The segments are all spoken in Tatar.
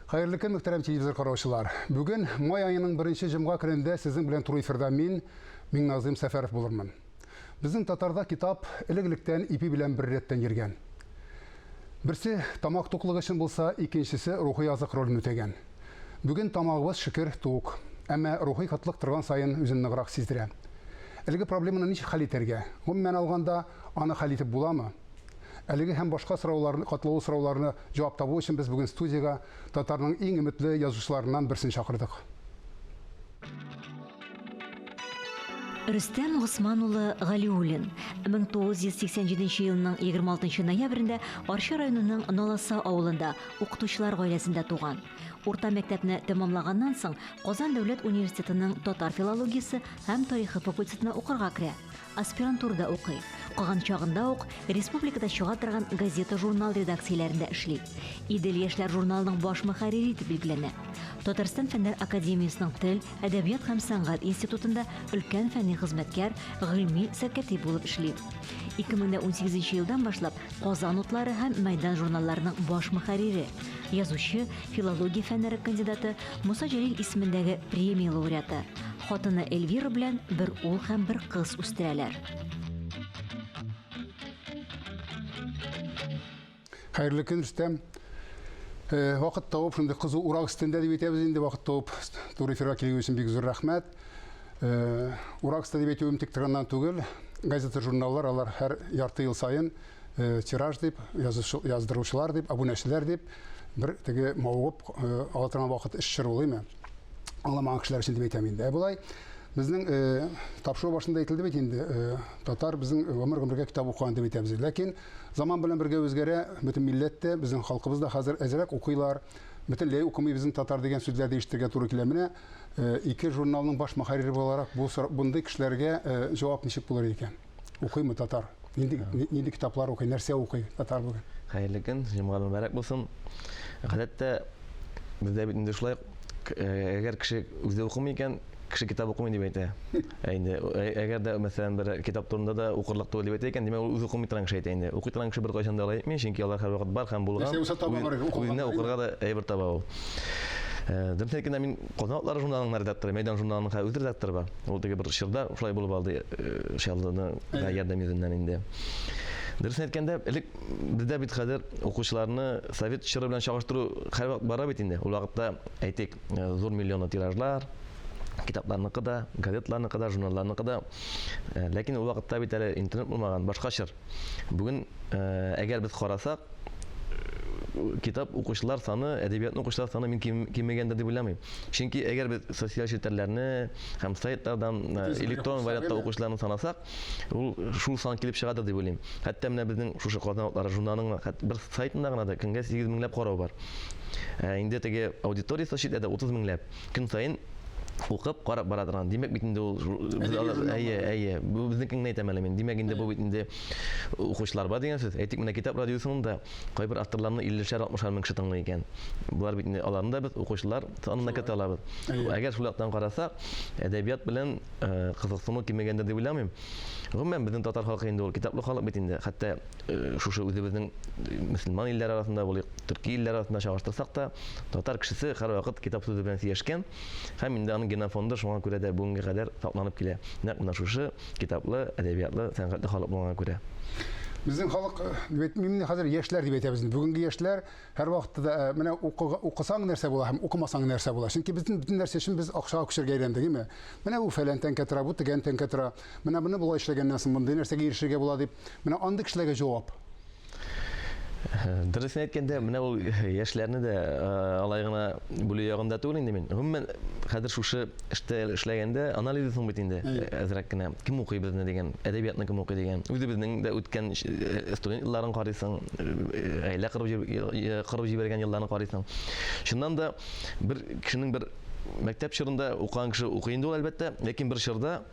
Хәерле көн, мөхтәрәм телевизор караучылар. Бүген май аеның беренче җомга көнендә сезнең белән туры эфирда мин, Миңназыйм Сәфәров булырмын. Безнең татарда китап элек-электән ипи белән бер рәттән йөргән. Берсе тамак туклыгы өчен булса, икенчесе рухи азык ролен үтәгән. Бүген тамагыбыз, шөкер, тук. Әмма рухи кытлык торган саен үзен ныграк сиздерә. Әлеге проблеманы ничек хәл итәргә? Гомумән алганда, аны хәл итеп буламы? Әлеге һәм башка сорауларны, катлаулы сорауларны җавап табу өчен без бүген студиягә татарның иң өметле язучыларыннан берсен чакырдык. Рөстәм Госман улы Галиуллин 1987 елның 26 ноябрендә Арча районының Наласа авылында укытучылар гаиләсендә туган. Урта мәктәпне тәмамлаганнан соң Казан дәүләт университетының татар филологиясе һәм тарихы факультетына укырга керә. Аспирантурада укый. Укыган чагында ук республикада чыга торган газета-журнал редакцияләрендә эшли. Идел яшьләр журналының баш мөхәррире итеп билгеләнә. Татарстан Фәннәр академиясенең тел, әдәбият һәм сәнгать институтында өлкән фәнни хезмәткәр, гыйльми сәркатип булып эшли. 2018 елдан башлап Казан утлары һәм Мәйдан журналларының баш мөхәррире, язучы, филология фәннәре кандидаты, Муса Җәлил исемендәге премия лауреаты. Хатыны Эльвира белән бер ул һәм бер кыз үстерәләр. Хәерле көн, Рөстәм. Э, вакыт табып, шундый кызу урак өстендә дип әйтәбез инде, вакыт табып туры эфирга килү өчен бик зур рәхмәт. Э, урак өсте дип әйтүем тик торганнан түгел. Газета, журналлар алар һәр ярты ел саен э, тираж дип, яздыручылар дип, абунәчеләр дип бер теге мавыгып ала торган вакыт эш чоры булыймы? Аңламаган кешеләр өчен дип әйтәм инде. Ә болай безнең тапшыру башында әйтелде бит инде, татар безнең гомер-гомергә китап укыган дип әйтәбез. Ләкин заман белән бергә үзгәрә, бөтен милләт тә, безнең халкыбыз да хәзер әзрәк укыйлар. Бөтенләй укымый безнең татар дигән сүзләр дә ишетергә туры килә. Менә ике журналның баш мөхәррире буларак бу бундый кешеләргә җавап ничек булыр икән? Укыймы татар? Нинди, нинди китаплар укый, нәрсә укый татар бүген? Хәерле көн, җомга мөбарәк булсын. Гадәттә бездә бит инде шулай, әгәр кеше үзе укымый икән, кеше китап укымый дип әйтә. Ә инде әгәр дә, мәсәлән, бер китап турында да укырлык түгел дип әйтә икән, димәк, ул үзе укымый торган кеше әйтә инде. Укый торган кеше беркайчан да алай әйтми, чөнки алар һәрвакыт бар һәм булган. Нәрсә булса таба бар, Үзенә укырга да әйбер таба ул. Дөресен әйткәндә, мин Казан атлары журналының редакторы, Мәйдан журналының хәзер үз редакторы бар. Ул теге бер чорда шулай булып алды, Чаллыны да ярдәм йөзеннән инде. Дөресен әйткәндә, элек бездә бит хәзер укучыларны совет чоры белән чагыштыру һәрвакыт бара бит инде. Ул вакытта, әйтик, зур миллионлы тиражлар, китапларныкы да, газетларныкы да, журналларныкы да. Ләкин ул вакытта бит әле интернет булмаган, башка чор. Бүген, әгәр без карасак, китап укучылар саны, әдәбиятны укучылар саны мин кимегәндер дип уйламыйм. Чөнки әгәр без социаль челтәрләрне һәм сайтлардан электрон вариантта укучыларны санасак, ул шул сан килеп чыгадыр дип уйлыйм. Хәтта менә безнең шушы Казан утлары журналының бер сайтында гына да көнгә 8 меңләп карау бар. Ә инде теге аудитория соцсетьләрдә 30 меңләп. Көн саен укып, карап бара торган. Димәк бит инде ул әйе, әйе. Бу безнекен генә әйтәм әле мин. Димәк инде бу бит инде укучылар бар дигән сүз. Әйтик, менә Китап радиосының да кайбер авторларны 50-шәр, 60-шар мең кеше тыңлый икән. Болар бит инде аларны да без укучылар санына кертә алабыз. Әгәр шул яктан карасак, әдәбият белән кызыксыну кимегәндер дип уйламыйм. Гомумән, безнең татар халкы инде ул китаплы халык бит инде. Хәтта шушы үзебезнең мөселман илләре арасында булыйк, төрки илләр арасында чагыштырсак та, татар кешесе һәрвакыт китап сүзе белән сөйләшкән һәм инде аның генофонды шуңа күрә дә бүгенге кадәр сакланып килә. Нәкъ менә шушы китаплы, әдәбиятлы, сәнгатьле халык булганга күрә. Безнең халык, мин хәзер яшьләр дип әйтәбез. Бүгенге яшьләр һәрвакытта да менә укысаң нәрсә була һәм укымасаң нәрсә була. Чөнки безнең бөтен нәрсә өчен без акчага күчәргә өйрәндек, әйме? Менә бу фәлән тәңкә тора, бу тегән тәңкә тора. Менә моны болай эшләгәннән соң мондый нәрсәгә ирешергә була дип. Менә андый кешеләргә җавап. Дөресен әйткәндә, менә ул яшьләрне дә алай гына бүлү ягында түгел инде мин. Гомумән, хәзер шушы эштә эшләгәндә анализлыйсың бит инде әзрәк кенә. Кем укый безне дигән, әдәбиятны кем укый дигән. Үзебезнең дә үткән студент елларын карыйсың, гаилә корып җибәргән елларны карыйсың. Чыннан да бер кешенең бер мәктәп чорында укыган кеше укый инде ул, әлбәттә, ләкин бер чорда.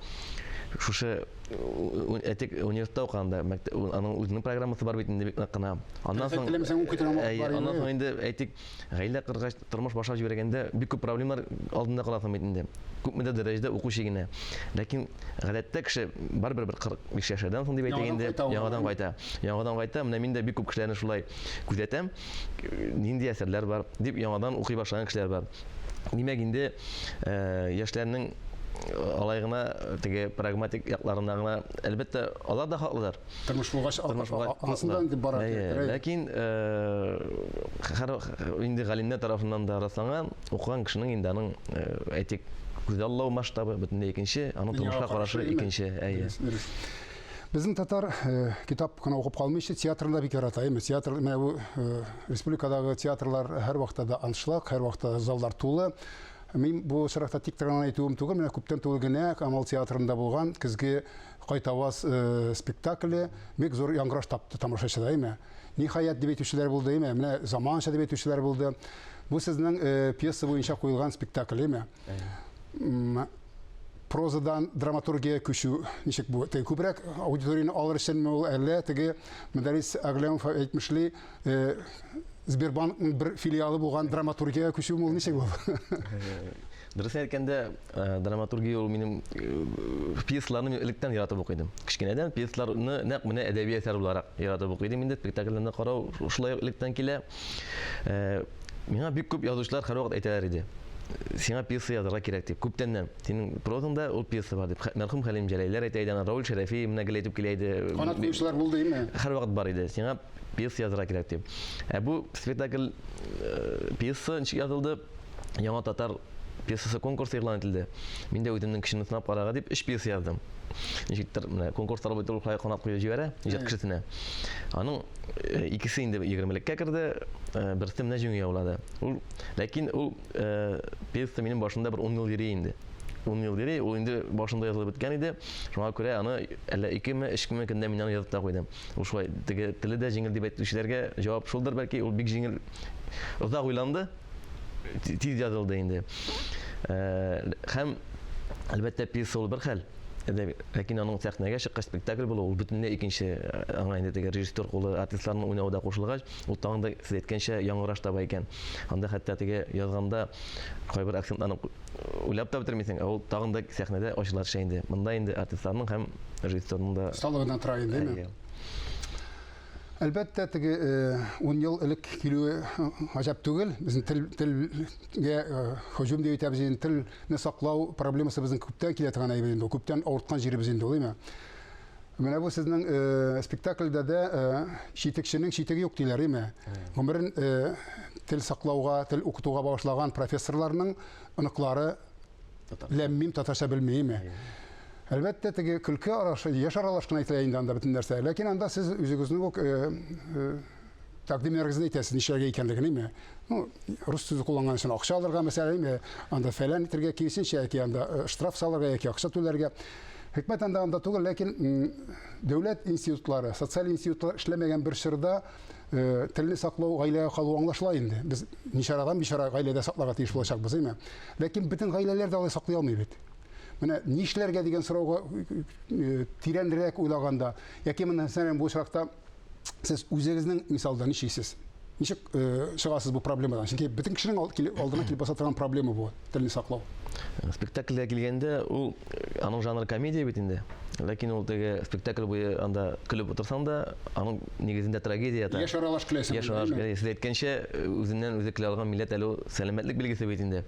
Шушы әйтик, университетта укыганда, мәктәп, аның үзенең программасы бар бит инде бик нык кына. Аннан соң Теләмәсәң укый торган вакыт бар. Аннан соң инде әйтик, гаилә коргач, тормыш башлап җибәргәндә бик күп проблемалар алдында каласың бит инде. Күпмедер дәрәҗәдә уку чигенә. Ләкин гадәттә кеше барыбер бер 45 яшьләрдән соң дип әйтик инде, яңадан кайта. Яңадан кайта. Менә мин дә бик күп кешеләрне шулай күзәтәм. Нинди әсәрләр бар дип яңадан укый башлаган кешеләр бар. Димәк, инде яшьләрнең алай гына теге прагматик якларына гына, әлбәттә, алар да хаклылар. Тормыш булгач, анысын да инде бара. Ләкин һәр инде галимнәр тарафыннан да расланган, укыган кешенең инде аның, әйтик, күзаллау масштабы бөтенләй икенче, аның тормышка карашы икенче. Әйе. Дөрес. Безнең татар китап кына укып калмыйча, театрны да бик ярата, әйме? Театр, менә бу республикадагы театрлар һәрвакытта да аншлаг, һәрвакытта да заллар тулы. Мин бу очракта тик торганнан әйтүем түгел, менә күптән түгел генә Камал театрында булган Көзге кайтаваз спектакле бик зур яңгыраш тапты тамашачыда, әйме? Ниһаять дип әйтүчеләр булды, әйме? Менә заманча дип әйтүчеләр булды. Бу сезнең пьеса буенча куелган спектакль, әйме? Прозадан драматургия күчү ничек бу? Теге күбрәк аудиторияне алыр өченме ул, әллә теге Мөдәррис Әгъләмов әйтмешли, Сбербанкның бер филиалы булган драматургиягә күчүме ул, ничек ул? Дөресен әйткәндә, драматургия ул минем пьесаларны мин электән яратып укый идем. Кечкенәдән пьесаларны нәкъ менә әдәби әсәр буларак яратып укый идем инде, спектакльләрне карау шулай ук электән килә. Миңа бик күп язучылар һәрвакыт әйтәләр иде. Сиңа пьеса язарга кирәк дип. Күптәннән. Синең прозаңда ул пьеса бар дип. Мәрхүм Хәлим Җәләйләр әйтә иде, Рауль Шәрәфи менә гел әйтеп килә иде. Канат куючылар булды име? Һәрвакыт бар иде. Сиңа пьеса язарга кирәк дип. Ә бу спектакль пьеса ничек язылды? Яңа татар пьесасы конкурсы игълан ителде. Мин дә үземнең көчемне сынап карарга дип өч пьеса яздым. Ничектер менә конкурслар бит ул канат куеп җибәрә иҗат кешесенә. Аның икесе инде егермелеккә керде, берсе менә җиңү яулады. Ул, ләкин ул пьеса минем башымда бер 10 ел йөри инде. 10 ел йөри, ул инде башымда язылып беткән иде. Шуңа күрә аны әллә икеме, өчме көндә мин аны язып та куйдым. Ул шулай теге теле дә җиңел дип әйтүчеләргә җавап шулдыр, бәлки ул бик җиңел озак уйланды, тиз язылды инде. Һәм әлбәттә пьеса ул бер хәл. Ләкин аның сәхнәгә чыккач спектакль булу, ул бөтенләй икенче, аңа инде теге режиссер кулы, артистларның уйнавы да кушылгач, ул тагын да, сез әйткәнчә, яңгыраш таба икән. Анда хәтта теге язганда кайбер акцентларны уйлап та бетермисең, ә ул тагын да сәхнәдә ачыла төшә инде. Монда инде артистларның һәм режиссерның да осталыгыннан тора инде, әйме? Әлбәттә, теге 10 ел элек килүе гаҗәп түгел. Безнең тел, телгә һөҗүм дип әйтәбез инде, телне саклау проблемасы безнең күптән килә торган әйбер инде ул, күптән авырткан җиребез инде ул, әйме? Менә бу сезнең спектакльдә дә читекченең читеге юк диләр, әйме? Гомерен тел саклауга, тел укытуга багышлаган профессорларның оныклары ләм-мим татарча белми, әйме? Әлбәттә, теге көлке аралаш, яшь аралаш кына әйтелә инде анда бөтен нәрсә. Ләкин анда сез үзегезнең үк тәкъдимнәрегезне әйтәсез, нишләргә икәнлеген, әйме? Ну, рус сүзе кулланган өчен акча алырга, мәсәлән, әйме? Анда фәлән итәргә, киресенчә, яки анда штраф салырга, яки акча түләргә. Хикмәт анда анда түгел, ләкин дәүләт институтлары, социаль институтлар эшләмәгән бер чорда телне саклау гаиләгә калу аңлашыла инде. Без ничарадан бичара гаиләдә сакларга тиеш булачакбыз, әйме? Ләкин бөтен гаиләләр дә алай саклый алмый бит. Менә нишләргә дигән сорауга тирәнрәк уйлаганда, яки менә мәсәлән бу очракта сез үзегезнең мисалда ничек Ничек чыгасыз бу проблемадан? Чөнки бөтен кешенең алдына килеп баса торган проблема бу, телне саклау. Спектакльгә килгәндә, ул аның жанры комедия бит инде. Ләкин ул теге спектакль буе анда көлеп утырсаң да, аның нигезендә трагедия ята. Яшь аралаш көләсең. Яшь аралаш көләсең. Сез әйткәнчә, үзеннән үзе көлә алган милләт әле ул сәламәтлек билгесе бит инде.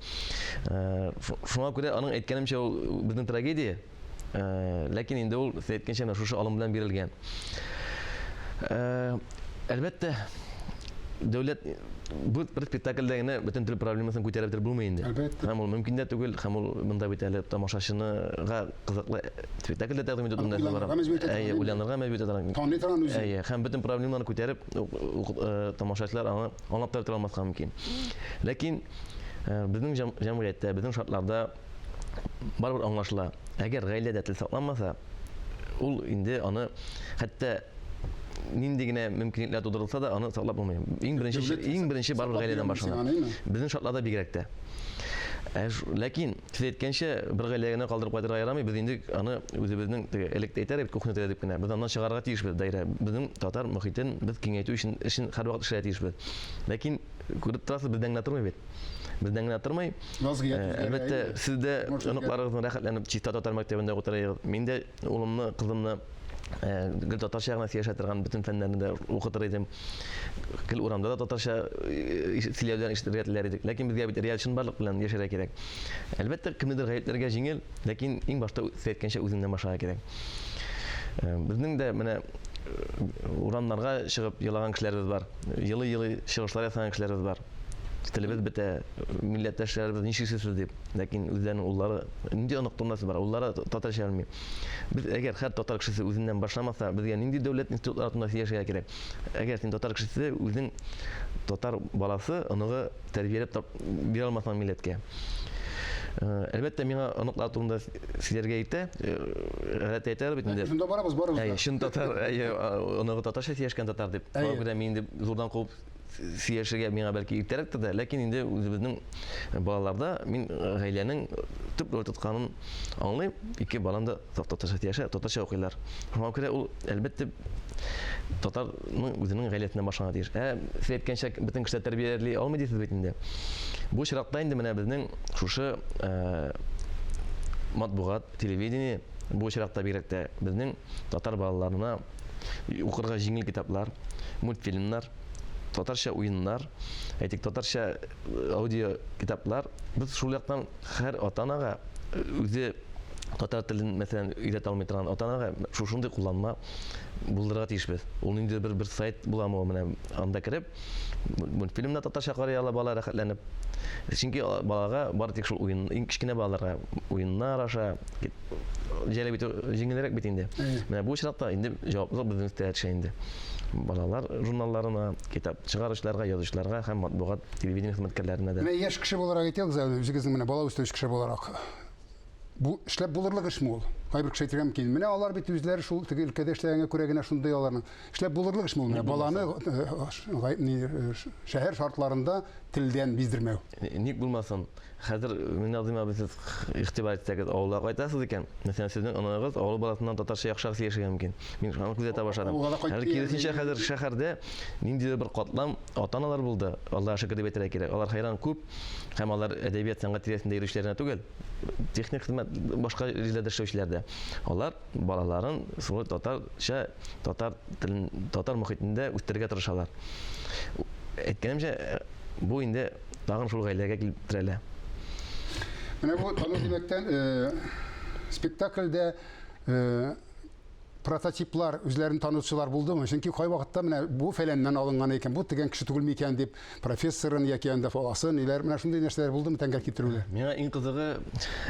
Шуңа күрә аның әйткәнемчә, ул безнең трагедия. Ләкин инде ул, сез әйткәнчә, менә шушы алым белән бирелгән. Әлбәттә, дәүләт бу бер спектакльдә генә бөтен тел проблемасын күтәреп бетереп булмый инде. Әлбәттә. Һәм ул мөмкин дә түгел, һәм ул монда бит әле тамашачыныга кызыклы спектакль дә тәкъдим итү турында бара. Әйе, уйланырга мәҗбүр итә торган. Таный торган үзе. Әйе, һәм бөтен проблемаларны күтәреп, тамашачылар аны аңлап та бетерә алмаска мөмкин. Ләкин безнең җәмгыятьтә, безнең шартларда барыбер аңлашыла. Әгәр гаиләдә тел сакланмаса, ул инде аны хәтта нинди генә мөмкинлекләр тудырылса да, аны саклап булмый. Иң беренче, иң беренче барыбер гаиләдән башлана. Безнең шартларда бигрәк тә. Ә ләкин сез әйткәнчә, бер гаиләгә генә калдырып кайтырга ярамый. Без инде аны үзебезнең теге элек тә әйтәр идек, кухня теле дип кенә. Без аннан чыгарырга тиешбез даирә. Безнең татар мохитен без киңәйтү өчен эшен һәрвакыт эшләргә тиешбез. Ләкин күреп торасыз, бездән генә тормый бит. Бездән генә тормый. Вазгыять э, үзгәрә. Әлбәттә, сез дә оныкларыгызны рәхәтләнеп чиста татар мәктәбендә укытырыгыз. Мин дә улымны, кызымны э, гел татарча гына сөйләшә торган бөтен фәннәрне дә укытыр идем. Гел урамда да татарча э, сөйләүләрен ишетергә теләр идек. Ләкин безгә бит реаль чынбарлык белән яшәргә кирәк. Әлбәттә, кемнедер гаепләргә җиңел, ләкин иң башта сез әйткәнчә үзеңнән башларга кирәк. Э, безнең дә менә урамнарга чыгып елаган кешеләребез бар. Елый-елый чыгышлар ясаган кешеләребез бар. Телебез бетә, милләттәшләребез ничек сез дип. Ләкин үзләренең уллары, нинди онык турындасы бар, уллары татарча белми. Без әгәр һәр татар кешесе үзеннән башламаса, безгә нинди дәүләт институтлары турында сөйләшергә кирәк? Әгәр син татар кешесе, үзең татар баласы, оныгы тәрбияләп бирә алмасаң милләткә. Э, әлбәттә, миңа оныклар турында сөйләргә иртә. Э, гадәттә әйтәләр бит инде. Шунда барабыз, барыбыз. Әйе, чын татар, әйе, оныгы татарча сөйләшкән татар дип. Шуңа күрә мин инде зурдан куып сөйләшергә миңа бәлки иртәрәктер дә, ләкин инде үзебезнең балаларда мин гаиләнең төп роль тотканын аңлыйм. Ике балам да саф татарча сөйләшә, татарча укыйлар. Шуңа күрә ул, әлбәттә, татарның үзенең гаиләсеннән башланырга тиеш. Ә сез әйткәнчә, бөтен кеше дә тәрбияли алмый дисез бит инде. Бу очракта инде менә безнең шушы матбугат, телевидение, бу очракта бигрәк тә безнең татар балаларына укырга җиңел китаплар, мультфильмнар, татарча уеннар, әйтик, татарча э, аудио китаплар. Без шул яктан һәр ата-анага э, үзе татар телен, мәсәлән, өйрәтә алмый торган ата-анага шушындый кулланма булдырырга тиешбез. Ул ниндидер бер, бер сайт буламы ул, менә анда кереп, мультфильмда татарча карый ала бала рәхәтләнеп. Чөнки балага бары тик шул уен, иң кечкенә балаларга уеннар аша җәлеп итү җиңелрәк бит инде. Менә бу очракта инде җаваплылык безнең өстә төшә инде. Балалар журналларына, китап чыгаручыларга, язучыларга һәм матбугат, телевидение хезмәткәрләренә дә. Менә яшь кеше буларак әйтегез әле, үзегезнең менә бала үстерүче кеше буларак. Бу эшләп булырлык эшме ул? Кайбер кеше әйтергә мөмкин. Менә алар бит үзләре шул теге өлкәдә эшләгәнгә күрә генә шундый аларның. Эшләп булырлык эшме ул? Менә баланы э, э, шәһәр шартларында телдән биздермәү. Ник булмасын? Хәзер Минназыйм абый, сез игътибар итсәгез, авылга кайтасыз икән, мәсәлән, сезнең оныгыгыз авыл баласыннан татарча яхшырак сөйләшергә мөмкин. Мин аны күзәтә башладым. Хәзер киресенчә, хәзер шәһәрдә ниндидер бер катлам ата-аналар булды. Аллага шөкер дип әйтергә кирәк. Алар хәйран күп һәм алар әдәбият, сәнгать тирәсендә йөрүчеләр генә түгел, техник хезмәт, башка җирләрдә эшләүчеләр дә. Алар балаларын шулай татарча, татар телен, татар мохитендә үстерергә тырышалар. Әйткәнемчә, бу инде тагын шул гаиләгә килеп терәлә. Менә бу тану димәктән, э, спектакльдә э, прототиплар, үзләрен танучылар булдымы? Чөнки кайвакытта менә бу фәләннән алынган икән, бу тегән кеше түгелме икән дип, профессорын яки анда баласын, ниләр, менә шундый нәрсәләр булдымы тәңгәл китерүләр? Миңа иң кызыгы,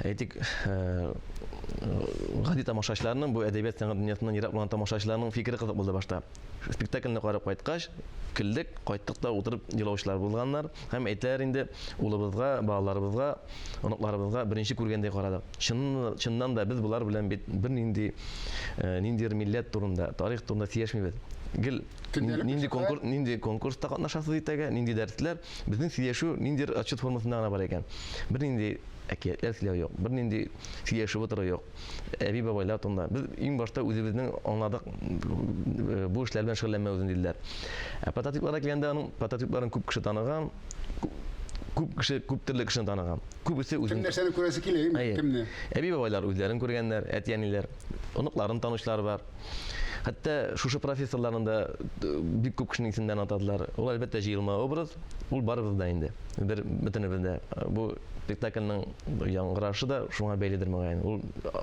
әйтик, э, гади тамашачыларның, бу әдәбият сәнгать дөньясыннан ерак булган тамашачыларның фикере кызык булды башта. Спектакльне карап кайткач, көлдек, кайттык та утырып елаучылар булганнар. Һәм әйтәләр инде, улыбызга, балаларыбызга, оныкларыбызга беренче күргәндәй карадык. Чын, чыннан да без болар белән бит бернинди э, ниндидер милләт турында, тарих турында сөйләшмибез. Гел нинди конкурс, нинди конкурста катнашасыз иртәгә, нинди дәресләр, безнең сөйләшү ниндидер отчет формасында гына бар икән. Бернинди әкиятләр сөйләү юк, бернинди сөйләшеп утыру юк. Әби-бабайлар турында. Без иң башта үзебезнең аңладык, э, бу эшләр белән шөгыльләнмәвебезне диделәр. Ә прототипларга килгәндә, аның прототипларын күп кеше таныган, күп кеше, күп төрле кешене таныган. Күбесе үзен Кем нәрсәне күрәсе килә, кемне? Әби-бабайлар үзләрен күргәннәр, әти-әниләр, оныкларын танучылар бар. Хәтта шушы профессорларны да э, бик күп кешенең исемнәрен атадылар. Ул әлбәттә җыелма образ, ул барыбыз да инде. Бер бөтенебез дә. Бу спектакльнең яңгырашы да шуңа бәйледер мөгаен. Ул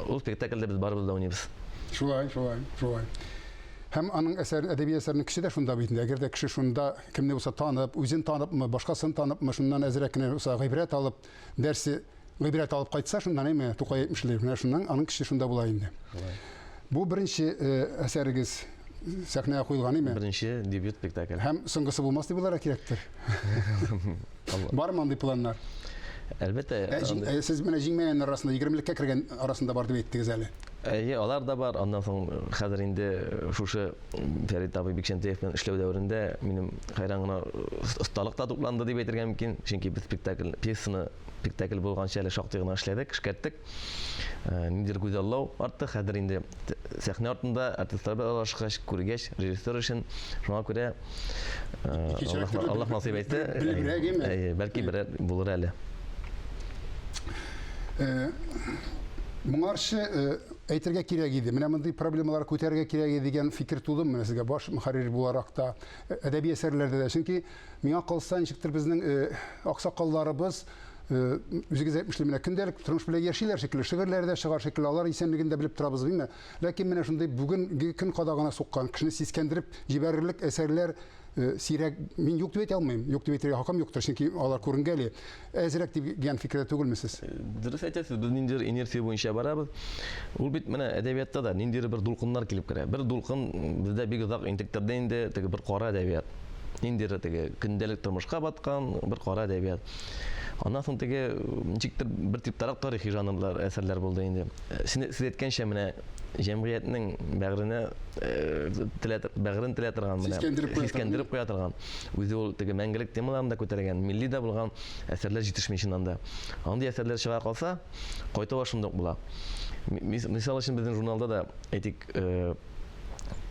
ул спектакльдә без барыбыз да уйныйбыз. Шулай, шулай, шулай. Һәм аның әсәр, әдәби әсәрнең көче дә шунда бит инде. Әгәр дә кеше шунда кемне булса танып, үзен таныпмы, башкасын таныпмы, шуннан әзрәк кенә булса гыйбрәт алып, дәрсе гыйбрәт алып кайтса, шуннан әйме, Тукай әйтмешли, менә шуннан аның көче шунда була инде. Шулай. Бу беренче э, әсәрегез сәхнәгә куелган име? Беренче дебют спектакль. Һәм соңгысы булмас дип уйларга кирәктер. Бармы андый планнар? Әлбәттә. Ә, ә, сез менә җиңмәгәннәр арасында, егермелеккә кергән арасында бар дип әйттегез әле. Әйе, алар да бар. Аннан соң хәзер инде шушы Фәрит абый Бикчәнтәев белән эшләү дәверендә минем хәйран гына осталык та тупланды дип әйтергә мөмкин. Чөнки без спектакль, пьесаны спектакль булганчы әле шактый гына эшләдек, эшкәрттек. Ниндидер күзаллау артты. Хәзер инде сәхнә артында артистлар белән аралашкач, күргәч, режиссер өчен шуңа күрә Аллаһ насыйп итте. Белебрәк, әйе, бәлки берәр булыр әле. Моңарчы әйтергә кирәк иде, менә мондый проблемалар күтәрергә кирәк иде дигән фикер тудымы менә сезгә баш мөхәррир буларак та, әдәби әсәрләрдә дә? Чөнки миңа калса, ничектер безнең аксакалларыбыз үзегез әйтмешли, менә көндәлек тормыш белән яшиләр шикелле, шигырьләре дә чыгар шикелле, алар исәнлеген дә белеп торабыз, димме? Ләкин менә шундый бүгенге көн кадагына суккан, кешене сискәндереп җибәрерлек әсәрләр сирәк, мин юк дип әйтә алмыйм, юк дип әйтергә хакым юктыр, чөнки алар күренгәли. Әзрәк дигән фикердә түгелме сез? Дөрес әйтәсез, без ниндидер инерция буенча барабыз. Ул бит менә әдәбиятта да ниндидер бер дулкыннар килеп керә. Бер дулкын бездә бик озак интектерде инде, теге бер кара әдәбият. Ниндидер теге көндәлек тормышка баткан бер кара әдәбият. Аннан соң теге ничектер бер типтарак тарихи жанрлар, әсәрләр булды инде. Сез әйткәнчә, менә җәмгыятьнең бәгыренә телә, бәгырен телә торган, менә сискәндереп куя сискәндереп куя торган. Үзе ул теге мәңгелек темаларын да күтәргән, милли дә булган әсәрләр җитешми чыннан да. Андый әсәрләр чыга калса, кайтаваз шунда ук була. Мисал өчен безнең журналда да, әйтик,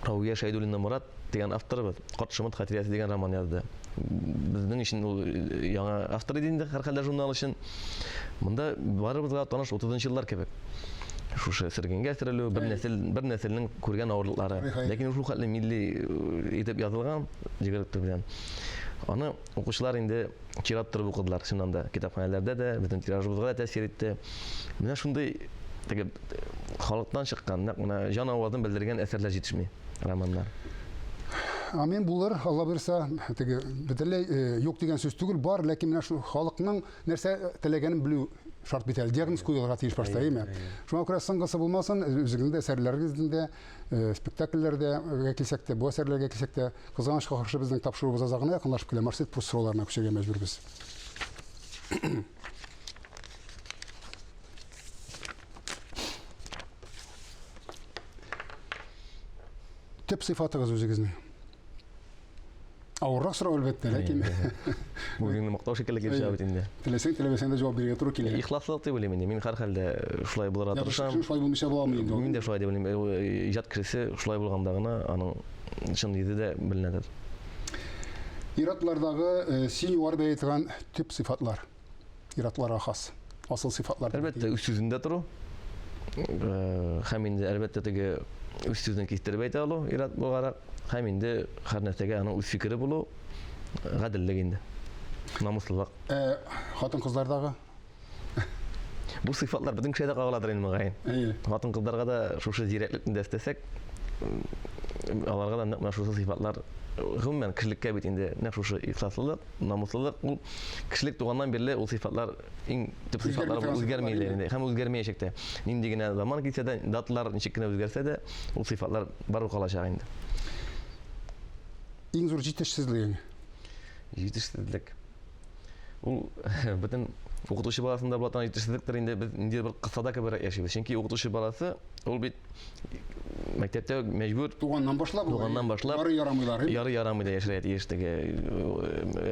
Равия Шәйдуллина Морат дигән авторыбыз Карт шомырт хатирәсе дигән роман язды. Безнең өчен ул яңа автор иде инде, һәрхәлдә журнал өчен. Монда барыбызга таныш 30 еллар кебек. Шушы сөргенгә сөрелү, бер нәсел, бер нәселнең күргән авырлыклары. Ләкин шул хәтле милли итеп язылган җегерлекле белән. Аны укучылар инде чират торып укыдылар, чыннан да, китапханәләрдә дә, бөтен тиражыбызга да тәэсир итте. Менә шундый теге халыктан чыккан, нәкъ менә җан авазын белдергән әсәрләр җитешми, романнар. Амин булыр, Алла боерса, теге бөтенләй юк дигән сүз түгел, бар, ләкин менә шул халыкның нәрсә теләгәнен белү шарт бит әле, диагноз куелырга тиеш башта, әйеме? Шуңа күрә соңгысы булмасын, үзегезнең дә әсәрләрегезнең дә, спектакльләрдә килсәк тә, бу әсәрләргә килсәк тә, кызганычка каршы безнең тапшыруыбыз азагына якынлашып килә, Марсель Пруст сорауларына күчәргә мәҗбүрбез. Төп сыйфатыгыз үзегезнең? Авыррак сорау, әлбәттә, ләкин Үзеңне мактау шикелле килеп чыга бит инде. Теләсәң, теләмәсәң дә җавап бирергә туры килә. Ихласлык дип уйлыйм инде. Мин һәрхәлдә шулай булырга тырышам. Шулай булмыйча була алмый инде. Мин дә шулай дип уйлыйм. Иҗат кешесе шулай булганда гына аның чын йөзе дә беленәдер. Ир-атлардагы син югары бәя торган төп сыйфатлар. Ир-атларга хас асыл сыйфатлар. Әлбәттә, үз сүзендә тору. Һәм инде, әлбәттә, теге үз сүзен кистереп әйтә алу, ир-ат буларак. Һәм инде һәр нәрсәгә аның үз фикере булу, гаделлек инде. Намуслылык. Ә хатын-кызлардагы? Бу сыйфатлар бөтен кешегә дә кагыладыр инде, мөгаен. Әйе. Хатын-кызларга да шушы зирәклекне дә өстәсәк, аларга да нәкъ менә шушы сыйфатлар, гомумән, кешелеккә бит инде нәкъ шушы ихласлылык, намуслылык, ул кешелек туганнан бирле ул сыйфатлар иң төп сыйфатлар үзгәрми инде һәм үзгәрмәячәк тә. Нинди генә заман килсә дә, даталар ничек кенә үзгәрсә дә, ул сыйфатлар барыбер калачак инде. Иң зур җитешсезлегең? Җитешсезлек. Ул бөтен укытучы баласында була торган җитешсезлектер инде. Без ниндидер бер кысада кеберәк яшибез. Чөнки укытучы баласы ул бит мәктәптә мәҗбүр туганнан башлап туганнан башлап ярый ярамыйлар ярый ярамый да яшәргә тиеш теге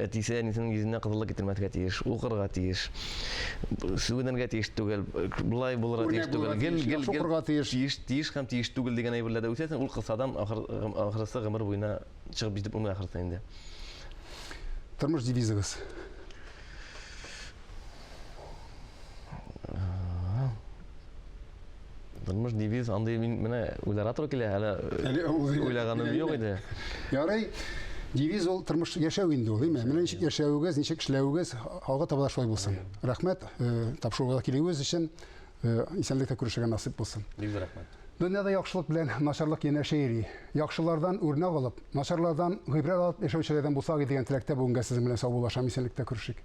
әтисе әнисенең йөзенә кызыллык китермәскә тиеш, укырга тиеш, сүгенергә тиеш түгел, болай булырга тиеш түгел, гел гел укырга тиеш, тиеш тиеш һәм тиеш түгел дигән әйберләрдә үсәсең, ул кысадан ахырысы гомер буена чыгып җитеп булмый ахырысы инде. Тормыш девизыгыз? Тормыш девиз, андый мин менә уйларга туры килә, әле Әле ул уйлаганым юк иде. Ярый, девиз ул тормыш яшәү инде ул, димме? Менә ничек яшәвегез, ничек эшләвегез, алга таба да шулай булсын. Рәхмәт, тапшыруга килүегез өчен, исәнлектә күрешергә насыйп булсын. Бик зур рәхмәт. Дөньяда яхшылык белән начарлык янәшә йөри. Яхшылардан үрнәк алып, начарлардан гыйбрәт алып яшәүчеләрдән булсак иде дигән теләктә бүгенгә сезнең белән саубуллашам, исәнлектә күрешик.